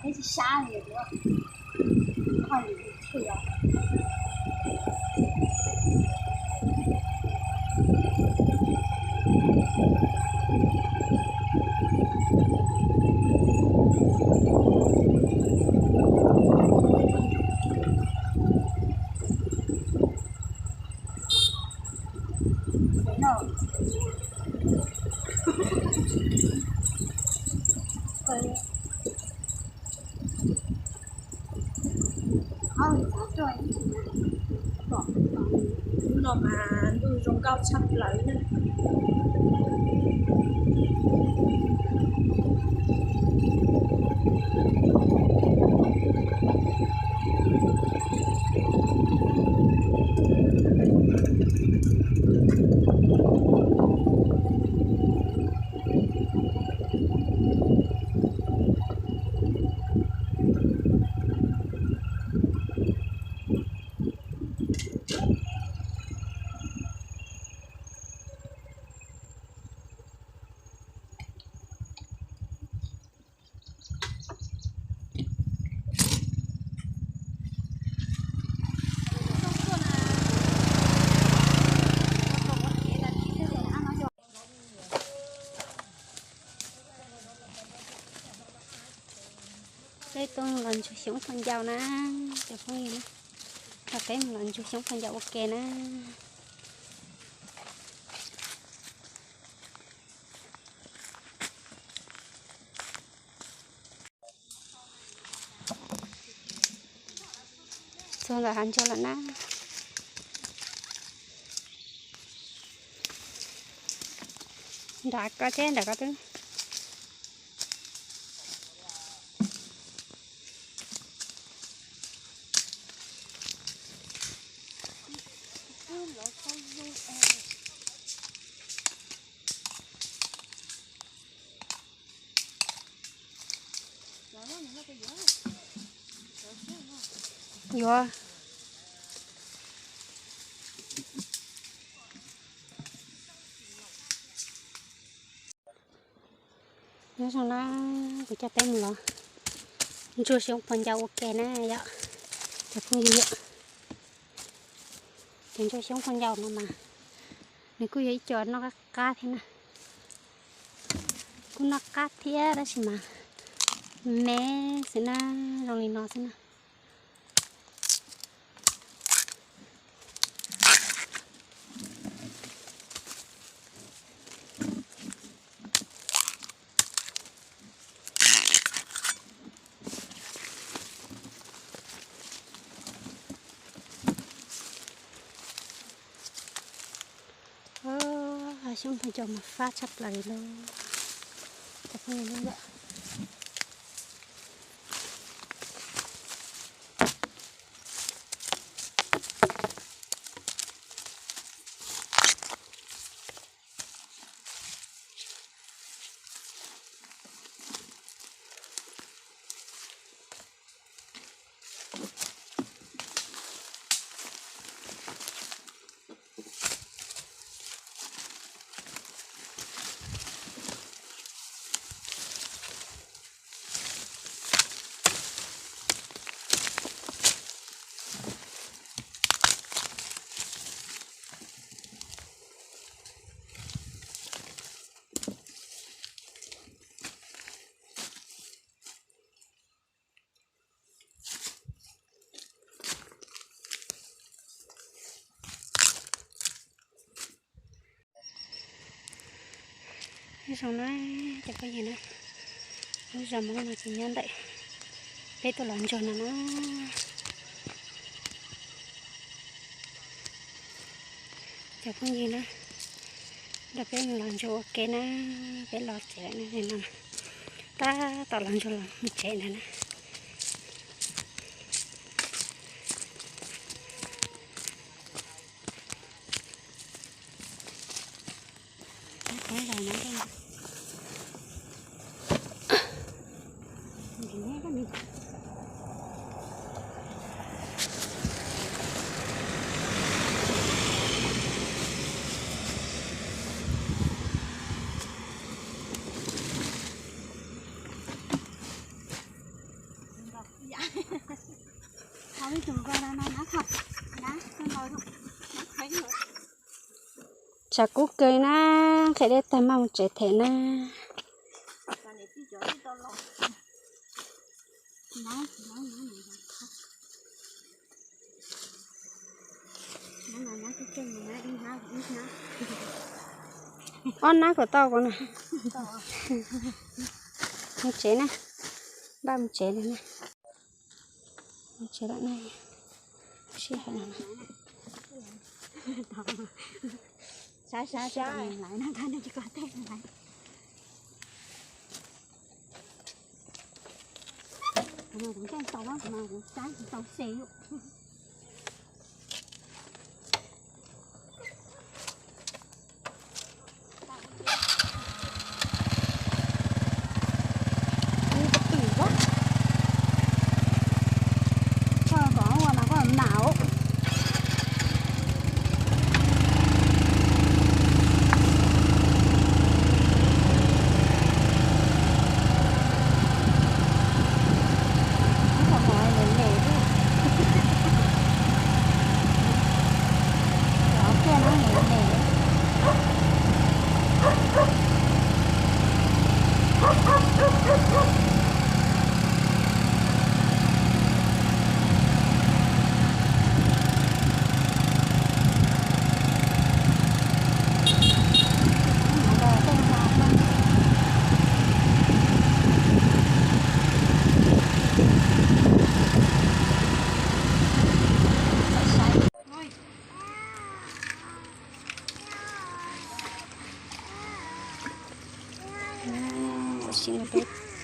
Sab li, Hnub no mas ntuj zoo nkauj tshaj plaws na. Peb tuaj los ntsuag xyoob phooj ywg na, cov phooj ywg na, peb mus los ntsuag xyoob phooj ywg ua ke na. Txog ntawm hav ntsuag lawm na. Nram ko thiab, nram ko twb. Yuav. Nyob zoo na, kuv coj peb mus los ntsuag xyoob phooj ywg ua ke na yom, cov phooj ywg. Cov ntsuag xyoob phooj ywg no mas nws kuj yog ib co noj qab qab thiab na. Kuj noj qab thiab tab sis mas me xwb na, zoo li no xwb na. Xyoob phooj ywg mas fab tshaj plaws li lauj. Zoo na, cov phooj ywg na, lub zos Hmoob no ces nyob ntawm peb tuaj los ntsuag no na. Cov phooj ywg na, nrog peb mus los ntsuag ua ke na, peb los tsev lawm no, tab tom los ntsuag los mus tsev ntag na. Tshav kub kawg na, nqhis dej tag maj mus tsev them na. Ob nab kom tau kuv na. Mus tsev na, npaj mus tsev lawm na. Mus tsev lawm na, sib hais no.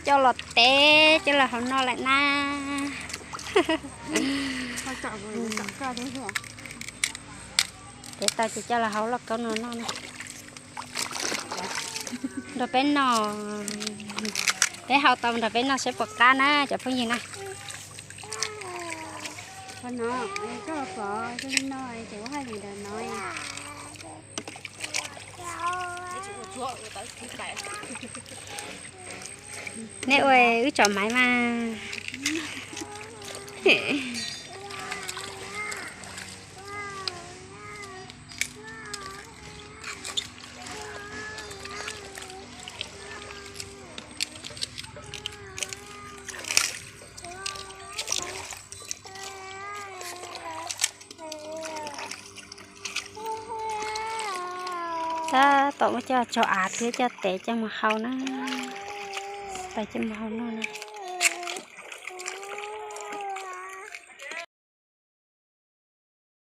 Coj los tev coj los hau noj lawm na. Tev tau ces coj los hau lauj kaub no noj na. Nrog peb noj, peb hau tau nrog peb noj saib puas qab na cov phooj ywg na. Nej ua wb tsom maiv mas. Tab tom muab coj tso av thiab coj tev coj mus hau na. Tab coj mus hau noj na.